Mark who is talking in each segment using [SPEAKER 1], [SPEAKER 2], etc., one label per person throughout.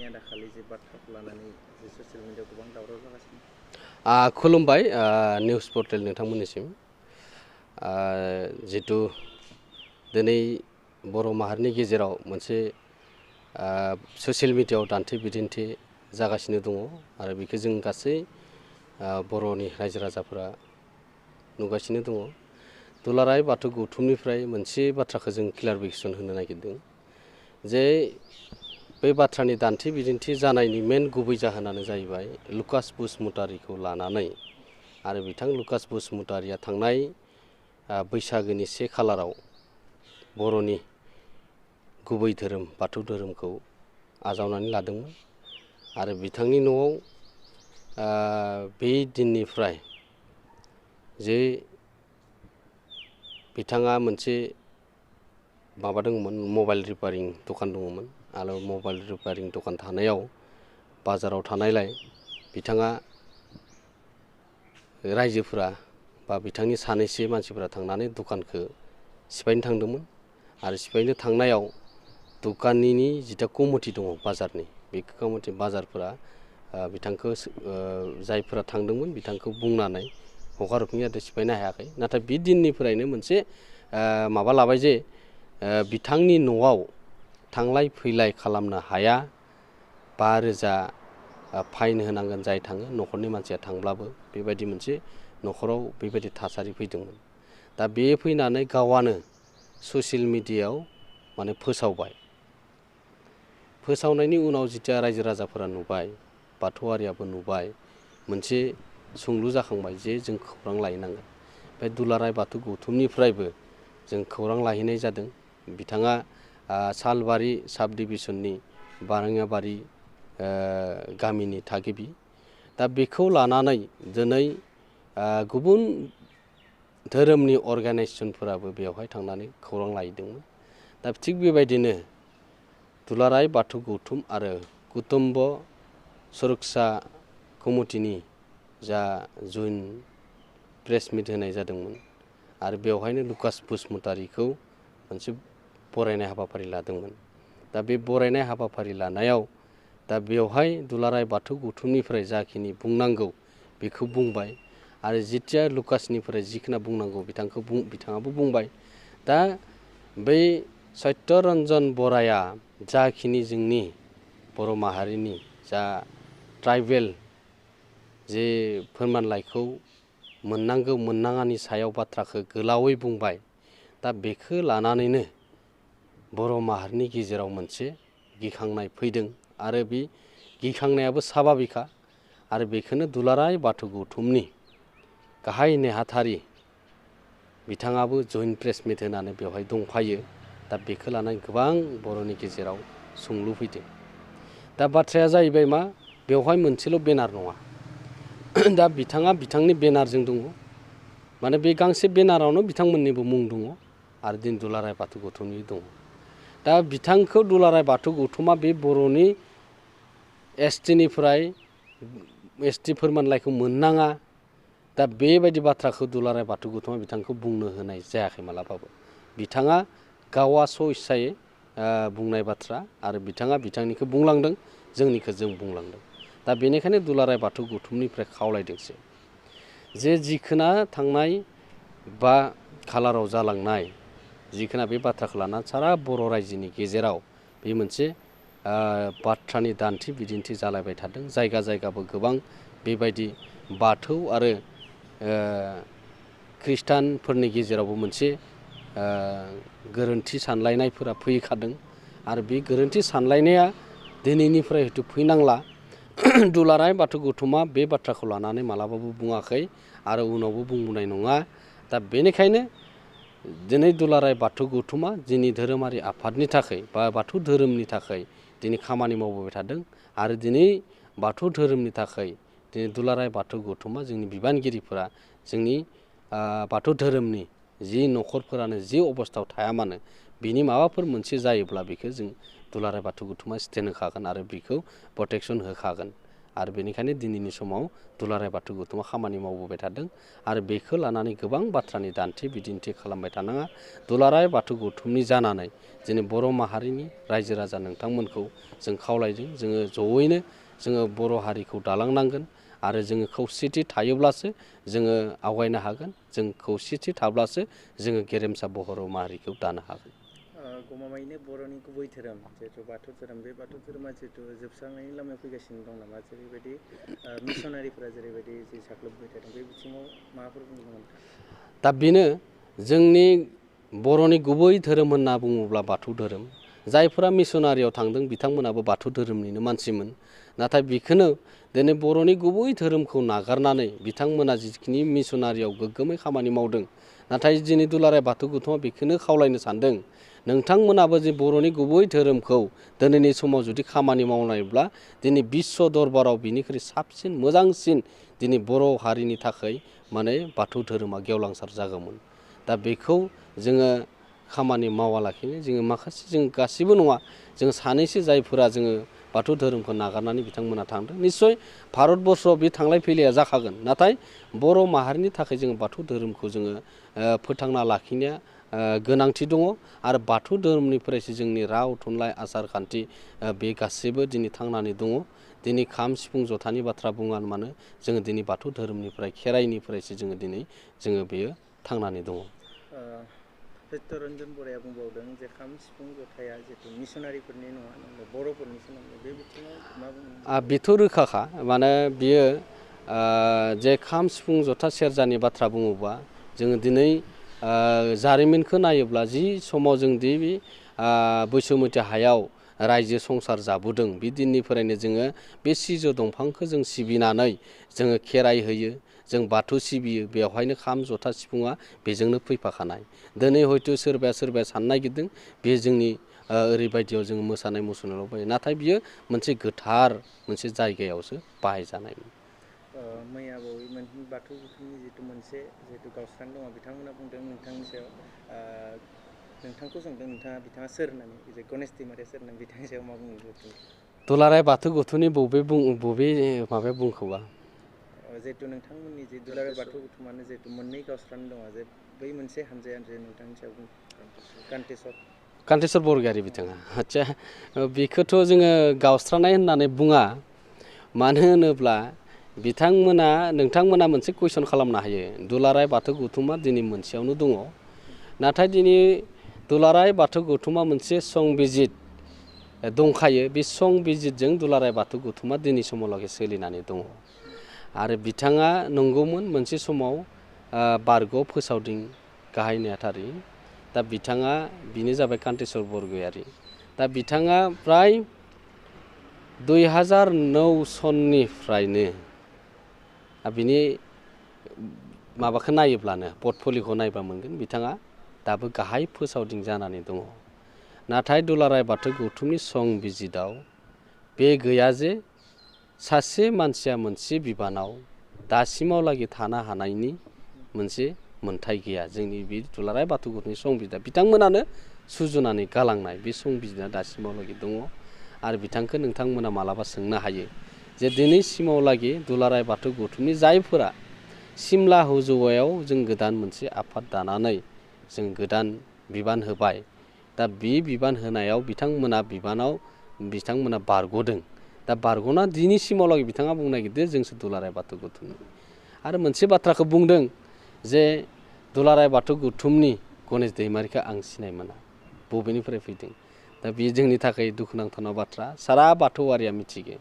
[SPEAKER 1] मैया दाखालि जे बाथ्राखौ लानानै जे ससियेल मिडियायाव गोबां दावराव जागासिनो।
[SPEAKER 2] खुलुमबाय निउस पर्टेल नोंथांमोननिसिम जितु दिनै बर' माहारिनि गेजेराव मोनसे ससियेल मिडियायाव दान्थे बिदिन्थे जागासिनो दङ आरो बेखौ जों गासै बर'नि रायजो राजाफोरा नुगासिनो दङ। दुलाराय बाथौ गौथुमनिफ्राय मोनसे बाथ्राखौ जों क्लियारिफिकेसन होनो नागिरदों जे बे बाथ्रानि दान्थे बिदिन्थे जानायनि मेन गुबै जाहोनानो जाहैबाय लुकास बसुमतारीखौ लानानै आरो बिथां लुकास बसुमतारीया थांनाय बैसागोनि 1 खालाराव बर'नि गुबै धोरोम बाथौ धोरोमखौ आजावनानै लादोंमोन आरो बिथांनि न'आव बे दिननिफ्राय जे बिथाङा मोनसे माबा दंमोन मबाइल रिपेयारिं दखान दङमोन आरो मबाइल रिपेयारिं दखान थानायाव बाजाराव थानायलाय बिथाङा रायजोफोरा बा बिथांनि सानैसो मानसिफोरा थांनानै दखानखौ सिफायनो थांदोंमोन आरो सिफायनो थांनायाव दखाननि जिथा कमिटि दङ बाजारनि बे कमिटि बाजारफोरा बिथांखौ जायफोरा थांदोंमोन बिथांखौ बुंनानै हगारहरफिननो जाहाथे सिफायनो हायाखै। नाथाय बे दिननिफ्रायनो मोनसे माबा लाबाय जे बिथांनि न'आव थांलाय फैलाय खालामनो हाया, 5,000 फाइन होनांगोन जाय थाङो, न'खरनि मानसिया थांब्लाबो बेबायदि मोनसे न'खराव बेबायदि थासारि फैदोंमोन। दा बे फैनानै गावानो ससियेल मिडियायाव माने फोसावबाय। फोसावनायनि उनाव जिथिया रायजो राजाफोरा नुबाय, बाथौआरियाबो नुबाय, मोनसे सोंलु जाखांबाय जे जों खौरां लाहैनांगोन। बे दुलाराय बाथौ गौथुमनिफ्रायबो जों खौरां लाहैनाय जादों। बिथाङा सालबारि साब डिभिजननि बारङाबारि गामिनि थागिबि। दा बेखौ लानानै दिनै गुबुन धोरोमनि अर्गानाइजेसनफोराबो बेवहाय थांनानै खौरां लाहैदोंमोन। दा थिग बेबायदिनो दुलाराय बाथौ गौथुम आरो कुटुम्ब सुरक्षा कमिटिनि जा जइन्ट प्रेस मिट होनाय जादोंमोन आरो बेवहायनो लुकास बसुमतारीखौ मोनसे बरायनाय हाबाफारि लादोंमोन। दा बे बरायनाय हाबाफारि लानायाव दा बेवहाय दुलाराय बाथौ गौथुमनिफ्राय जाखिनि बुंनांगौ बेखौ बुंबाय आरो जिथिया लुकासनिफ्राय जिखिना बुंनांगौ बिथाङाबो बुंबाय। दा बै सत्यरन्जन बराया जाखिनि जोंनि बर' माहारिनि जा ट्राइबेल जे फोरमानलाइखौ मोननांगौ मोननाङानि सायाव बाथ्राखौ गोलावै बुंबाय। दा बेखौ लानानैनो बर' माहारिनि गेजेराव मोनसे गिखांनाय फैदों आरो बे गिखांनायाबो साभाबिखा आरो बेखौनो दुलाराय बाथौ गौथुमनि गाहाय नेहाथारि बिथाङाबो जइन्ट प्रेस मिट होनानै बेवहाय दंफायो। दा बेखौ लानानै गोबां बर'नि गेजेराव सोंलु फैदों। दा बाथ्राया जाहैबाय मा, बेवहाय मोनसेल' बेनार नङा। दा बिथाङा बिथांनि बेनारजों दङ, माने बे गांसे बेनारावनो बिथांमोननिबो मुं दङ आरो दिन दुलाराय बाथौ गौथुमनि दङ। दा बिथांखौ दुलाराय बाथौ गौथुमा बे बर'नि एसटिनिफ्राय एसटि फोरमानलाइखौ मोननाङा, दा बेबायदि बाथ्राखौ दुलाराय बाथौ गौथुमा बिथांखौ बुंनो होनाय जायाखै मालाबाबो। बिथाङा गावा इस्सायै बुंनाय बाथ्रा आरो बिथाङा बिथांनिखौ बुंलांदों, जोंनिखौ जों बुंलांदों। दा बेनिखायनो दुलाराय बाथौ गौथुमनिफ्राय खावलायदोंसै जे जिखोना थांनाय 5 खालाराव जालांनाय जिखोना बे बाथ्राखौ लानानै सारा बर' रायजोनि गेजेराव बे मोनसे बाथ्रानि दान्थे बिदिन्थे जालायबाय थादों। जायगा जायगाबो गोबां बेबायदि बाथौ आरो ख्रिस्टानफोरनि गेजेरावबो मोनसे गोरोन्थि सानलायनायफोरा फैखादों आरो बे गोरोन्थि सानलायनाया दिनैनिफ्राय हयथ' फैनांला। दुलाराय बाथौ गौथुमा बे बाथ्राखौ लानानै मालाबाबो बुङाखै आरो उनावबो बुंबोनाय नङा। दा बेनिखायनो दिनै दुलाराय बाथौ गौथुमा जोंनि धोरोमारि आफादनि थाखाय बा बाथौ धोरोमनि थाखाय दिनै खामानि मावबोबाय थादों आरो दिनै बाथौ धोरोमनि थाखाय दिनै दुलाराय बाथौ गौथुमा जोंनि बिबानगिरिफोरा जोंनि बाथौ धोरोमनि जि न'खरफोरानो जि अबस्थायाव थाया मानो बिनि माबाफोर मोनसे जायोब्ला बेखौ जों दुलाराय बाथौ गौथुमा स्टेन्ड होखागोन आरो बेखौ प्रटेक्सन होखागोन आरो बेनिखायनो दिनैनि समाव दुलाराय बाथौ गौथुमा खामानि मावबोबाय थादों आरो बेखौ लानानै गोबां बाथ्रानि दान्थे बिदिन्थि खालामबाय थानाङा दुलाराय बाथौ गौथुमनि जानानै जोंनि बर' माहारिनि रायजो राजा नोंथांमोनखौ जों खावलायदों जोङो जयैनो जोङो बर' हारिखौ दालांनांगोन आरो जोङो खौसेथि थायोब्लासो जोङो आवगायनो हागोन जों खौसेथि थाब्लासो जोङो गेरेमसा बर' माहारिखौ दानो हागोन
[SPEAKER 1] गमामायैनो बर'नि गुबै धोरोम जिहेतु बाथौ धोरोम बे बाथौ धोरोमा जिहेतु जोबस्रांनायनि लामायाव फैगासिनो दं नामा जेरैबायदि मिसनारिफोरा जेरैबायदि जि साग्लोबबाय थादों बे बिथिङाव माबाफोर बुंदों नोंथां
[SPEAKER 2] दा बेनो जोंनि बर'नि गुबै धोरोम होनना बुङोब्ला बाथौ धोरोम जायफोरा मिसनारियाव थांदों बिथांमोनाबो बाथौ धोरोमनिनो मानसिमोन नाथाय बेखौनो दिनै बर'नि गुबै धोरोमखौ नागारनानै बिथांमोना जिखिनि मिसनारियाव गोग्गोमै खामानि मावदों नाथाय दिनै दुलाराय बाथौ गौथुमा बेखौनो खावलायनो सानदों नोंथांमोनाबो जे बर'नि गुबै धोरोमखौ दिनैनि समाव जुदि खामानि मावनायब्ला दिनै बिश्व दरबाराव बिनिख्रुइ साबसिन मोजांसिन दिनै बर' हारिनि थाखाय माने बाथौ धोरोमा गेवलांसार जागौमोन दा बेखौ जोङो खामानि मावालाखिनो जोङो माखासे जों गासिबो नङा जों सानैसो जायफोरा जोङो बाथौ धोरोमखौ नागारनानै बिथांमोना थांदों निस्सय भारतबर्षआव बे थांलाय फैलाया जाखागोन नाथाय बर' माहारिनि थाखाय जोङो बाथौ धोरोमखौ जोङो फोथांना लाखिनाया गोनांथि दङ आरो बाथौ धोरोमनिफ्रायसो जोंनि राव थुनलाइ आसार खान्थि बे गासैबो दिनै थांनानै दङ दिनै खाम सिफुं जथानि बाथ्रा बुङानो मानो जोङो दिनै बाथौ धोरोमनिफ्राय खेराइनिफ्रायसो जोङो दिनै जोङो बेयो थांनानै दङ
[SPEAKER 1] यरनजन बराया बुंबावदों जे खाम सिफुं जथाया जिहेतु मिसनारिफोरनि नङा बर'फोरनिसो नंगौ बे बिथिङाव मा बुङो
[SPEAKER 2] बेथ' रोखाखा माने बियो जे खाम सिफुं जथा सेरजानि बाथ्रा बुङोबा जोङो दिनै जारिमिनखौ नायोब्ला जि समाव जों दि बैसुमुथि हायाव रायजो संसार जाबोदों बे दिननिफ्रायनो जोङो बे सिजौ दंफांखौ जों सिबिनानै जोङो खेराइ होयो जों बाथौ सिबियो बेवहायनो खाम जथा सिफुङा बेजोंनो फैफाखानाय दिनै हयथ' सोरबाया साननो नागिरदों बे जोंनि ओरैबायदियाव जोङो मोसानाय मुसुरनायल' बाहायो नाथाय बियो मोनसे गोथार मोनसे जायगायावसो बाहायजानायमोन
[SPEAKER 1] मैया बावैमोन बाथौ गौथुमनि जिहेतु गावस्रानो दङ बिथांमोना बुंदों नोंथांनि सायाव नोंथांखौ सोंदों बिथाङा सोर होननानै जे गणेश दैमारिया सोर होननानै बिथांनि सायाव मा बुङो
[SPEAKER 2] दुलाराय बाथौ गौथुमनि बबे माबाया बुंखोबा
[SPEAKER 1] जिहेतु नोंथांमोननि जे दुलाराय बाथौ गौथुमानो जिहेतु मोननै गावस्रानो दङ जे बै मोनसे हानजाया जे नोंथांनि सायाव
[SPEAKER 2] कान्तेस्वर बरगयारी बिथाङा आदसा बेखौथ' जोङो गावस्रानाय होननानै बुङा मानो होनोब्ला नोंथांमोना मोनसे कुइसन खालामनो हायो दुलाराय बाथौ गौथुमा दिनै मोनसेयावनो दङ नाथाय दिनै दुलाराय बाथौ गौथुमा मोनसे संबिजित दंखायो बे संबिजितजों दुलाराय बाथौ गौथुमा दिनै समावलागै सोलिनानै दङ आरो बिथाङा नंगौमोन मोनसे समाव बारग'आव फोसावदों गाहाय नेहाथारि दा बिथाङा बिनो जाबाय कान्तेस्वर बरगयारी दा बिथाङा फ्राय 2009 सननिफ्रायनो बिनि माबाखौ नायोब्लानो पर्टफलिय'खौ नायबा मोनगोन बिथाङा दाबो गाहाय फोसावदिं जानानै दङ नाथाय दुलाराय बाथौ गौथुमनि संबिजिताव बे गैया जे सासे मानसिया मोनसे बिबानाव दासिमावलागै थानो हानायनि मोनसे मोन्थाय गैया जोंनि बे दुलाराय बाथौ गौथुमनि संबिजिता बिथांमोनानो सुजुनानै गालांनाय बे संबिजिता दासिमावलागै दङ आरो बिथांखौ नोंथांमोना मालाबा सोंनो हायो जे दिनैसिमावलागै दुलाराय बाथौ गौथुमनि जायफोरा सिमला हुजुवायाव जों गोदान मोनसे आफाद दानानै जों गोदान बिबान होबाय दा बे बिबान होनायाव बिथांमोना बारग'दों दा बारग'ना दिनैसिमावलागै बिथाङा बुंनो नागिरदों जोंसो दुलाराय बाथौ गौथुमनि आरो मोनसे बाथ्राखौ बुंदों जे दुलाराय बाथौ गौथुमनि गणेश दैमारिखौ आं सिनाय मोना बबेनिफ्राय फैदों दा बेयो जोंनि थाखाय दुखुनांथाव बाथ्रा सारा बाथौआरिया मिथिगौ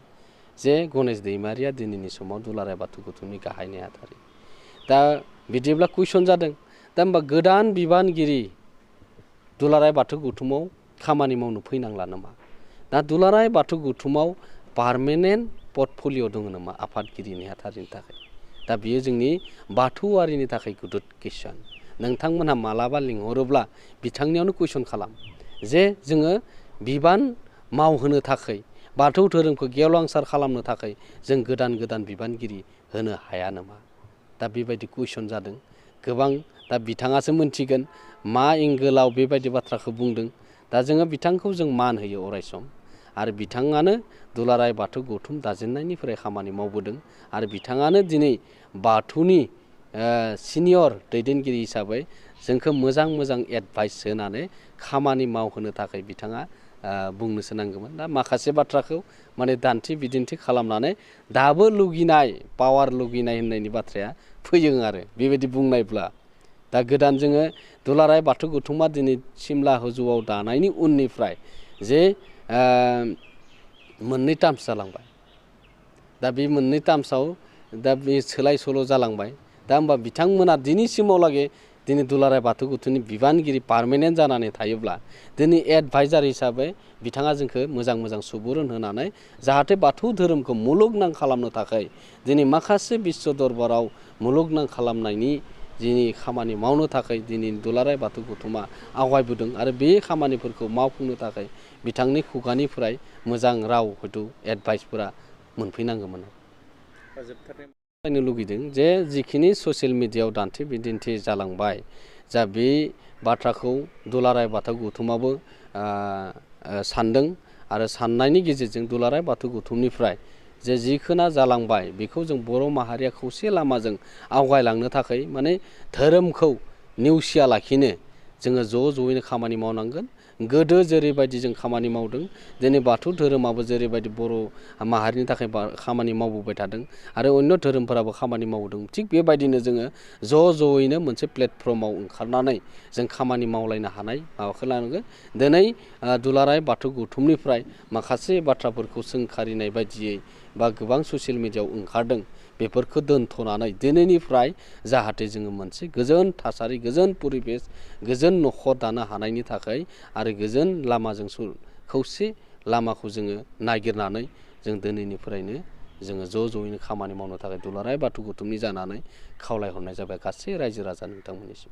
[SPEAKER 2] जे गणेश दैमारिया दिनैनि समाव दुलाराय बाथौ गौथुमनि गाहाय नेहाथारि दा बिदिब्ला कुइसन जादों दा होमबा गोदान बिबानगिरि दुलाराय बाथौ गौथुमाव खामानि मावनो फैनांला नामा दा दुलाराय बाथौ गौथुमाव पार्मानेन्ट पर्टफलिय' दङ नामा आफादगिरि नेहाथारिनि थाखाय दा बियो जोंनि बाथौआरिनि थाखाय गुड कुइसन नोंथांमोनहा मालाबा लिंहरोब्ला बिथांनियावनो कुइसन खालाम जे जोङो बिबान मावहोनो थाखाय बाथौ धोरोमखौ गेवलांसार खालामनो थाखाय जों गोदान बिबानगिरि होनो हाया नामा दा बेबायदि कुइसन जादों गोबां दा बिथाङासो मोनथिगोन मा एंगोलाव बेबायदि बाथ्राखौ बुंदों दा जोङो बिथांखौ जों मान होयो अरायसम आरो बिथाङानो दुलाराय बाथौ गौथुम दाजेननायनिफ्राय खामानि मावबोदों आरो बिथाङानो दिनै बाथौनि सिनियर दैदेनगिरि हिसाबै जोंखौ मोजां मोजां एडभाइस होनानै खामानि मावहोनो थाखाय बिथाङा बुंनोसो नांगौमोन। दा माखासे बाथ्राखौ माने दान्थे बिदिन्थि खालामनानै दाबो लुगैनाय पावार लुगैनाय होननायनि बाथ्राया फैयो आरो बेबायदि बुंनायब्ला दा गोदान जोङो दुलाराय बाथौ गौथुमा दिनै सिमला हुजुआव दानायनि उननिफ्राय जे मोननै टार्मस जालांबाय। दा बे मोननै टार्मसआव दा बे सोलाय सोल' जालांबाय। दा होमबा बिथांमोना दिनैसिमावलागै दिनै दुलाराय बाथौ गौथुमनि बिबानगिरि पार्मानेन्ट जानानै थायोब्ला दिनै एडभाइजार हिसाबै बिथाङा जोंखौ मोजां मोजां सुबुरुन होनानै जाहाथे बाथौ धोरोमखौ मुलुगनां खालामनो थाखाय दिनै माखासे बिश्व दरबाराव मुलुगनां खालामनायनि दिनै खामानि मावनो थाखाय दिनै दुलाराय बाथौ गौथुमा आवगायबोदों आरो बे खामानिफोरखौ मावफुंनो थाखाय बिथांनि खुगानिफ्राय मोजां राव हयथ' एडभाइसफोरा मोनफैनांगौमोन। जोबथारनो लुगैदों जे जिखिनि ससियेल मिडियायाव दान्थे बिदिन्थि जालांबाय जा बे बाथ्राखौ दुलाराय बाथौ गौथुमाबो सानदों आरो साननायनि गेजेरजों दुलाराय बाथौ गौथुमनिफ्राय जे जिखोना जालांबाय बेखौ जों बर' माहारिया खौसे लामाजों आवगायलांनो थाखाय माने धोरोमखौ नेवसिया लाखिनो जोङो ज'यैनो खामानि मावनांगोन। गोदो जेरैबायदि जों खामानि मावदों दिनै बाथौ धोरोमाबो जेरैबायदि बर' माहारिनि थाखाय खामानि मावबोबाय थादों आरो अन्य धोरोमफोराबो खामानि मावदों थिग बेबायदिनो जोङो ज'यैनो मोनसे प्लेटफर्माव ओंखारनानै जों खामानि मावलायनो हानाय माबाखौ लानांगोन। दिनै दुलाराय बाथौ गौथुमनिफ्राय माखासे बाथ्राफोरखौ सोंखारिनाय बायदियै बा गोबां ससियेल मिडियायाव ओंखारदों बेफोरखौ दोनथ'नानै दिनैनिफ्राय जाहाथे जोङो मोनसे गोजोन थासारि गोजोन परिबेस गोजोन न'खर दानो हानायनि थाखाय आरो गोजोन लामाजों खौसे लामाखौ जोङो नागिरनानै जों दिनैनिफ्रायनो जोङो ज'यैनो खामानि मावनो थाखाय दुलाराय बाथौ गौथुमनि जानानै खावलायहरनाय जाबाय गासै रायजो राजा नोंथांमोननिसिम।